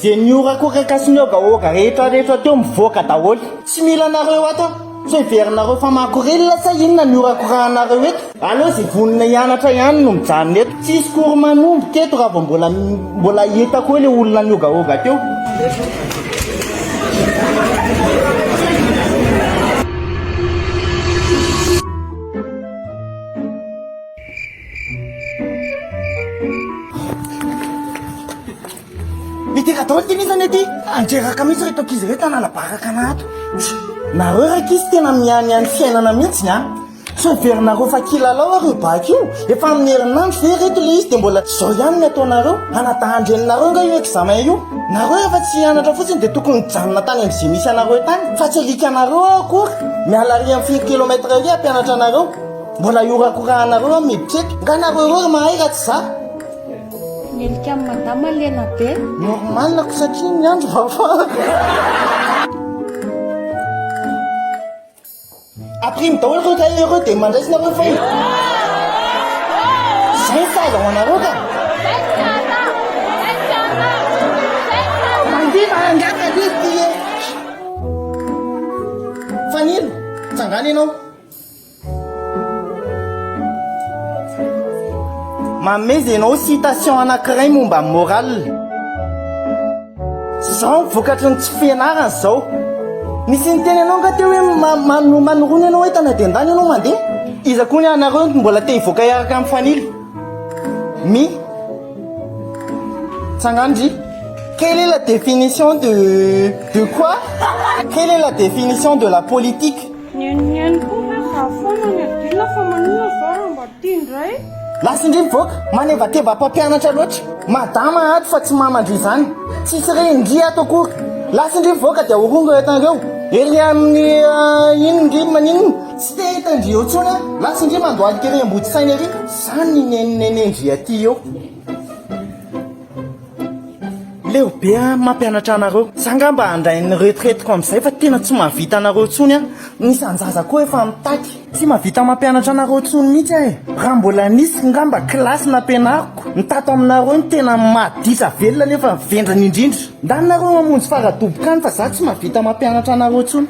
Ze nihorakoraka sy nihogahoga rehetra rehetra teo mivoaka daholo. Tsy mila anareo ato aho. Sao heverinareo fa makorelina sa inona ny horakorahanareo eto? Aleo ze vonona hianatra ihany no mijanona eto. Tsisy cours manomboka eto raha vao mbola mbola hitako eo le olona nihogahoga teo. Midera daholo ty mihitsy anie ty. Andreraka mihitsy reto ankizy reto hanala baraka anah ato. Nareo rankizy tena mianiany fiainana mihitsy an. Sao heverinareo fa kilalao ary io bac io? Efa amin'ny herinandro ve reto le izy dia mbola zao ihany ny ataonareo? Anadahan-dreninareo nga io examen io? Nareo efa tsy hianatra fotsiny dia tokony nijanona tany amin'izay misy anareo tany fa tsy alikanareo aho akory. Miala ary amin'ny firy kilomètre ery hampianatra anareo. Mbola hiorakorahanareo aho miditra eto. Nga nareo ireo ry mahay raha tsy za? Ny alika amin'i madama lena be. Normal ko satria ny andro vavahako. Aprimo daholo ireo cahier ireo dia mandraisy nareo feuille. Zay ny sahaza ho anareo ka. Mandiva angaka izy ty e. Fanilo, tsangana ianao. Mameza ianao citation anankiray momba ny morale. Zao ny vokatry ny tsy fianarana zao. Nisy niteny anao nga teo hoe manorona ianao entana dia ndany ianao mandeha. Iza koa ny anareo no mbola te hivoaka hiaraka amin'ny Fanilo? Mi. Tsangano ndry. Quelle est la définition de de quoi? Quelle est la définition de la politique? Nihainohaino koa ve za foana ny adinina fa maninona zao raha mba tia indray? Lasa indry mivoaka, manevateva mpampianatra loatra. Madama ato fa tsy mama-ndry izany. Tsisy re ndry ato akory. Lasa indry mivoaka dia horongo entanreo. Ery amin'ny inn ndry maninona? Tsy te hahita ndry eo intsony aho. Lasa indry mandohalika ery ambody saina ery. Zany ny nenonenen-dry aty eo. Leo be aho mampianatra anareo. Za ngamba handray ny retraite-ko amin'izay fa tena tsy mahavita anareo intsony aho. Ny isan-jaza koa efa mitaky. Tsy mahavita mampianatra anareo intsony mihitsy aho e. Raha mbola nisy ngamba kilasy nampianariko, ny tato aminareo no tena maditra velona nefa vendrana indrindra. Ndany nareo mamonjy fara-doboka any fa za tsy mahavita mampianatra anareo intsony.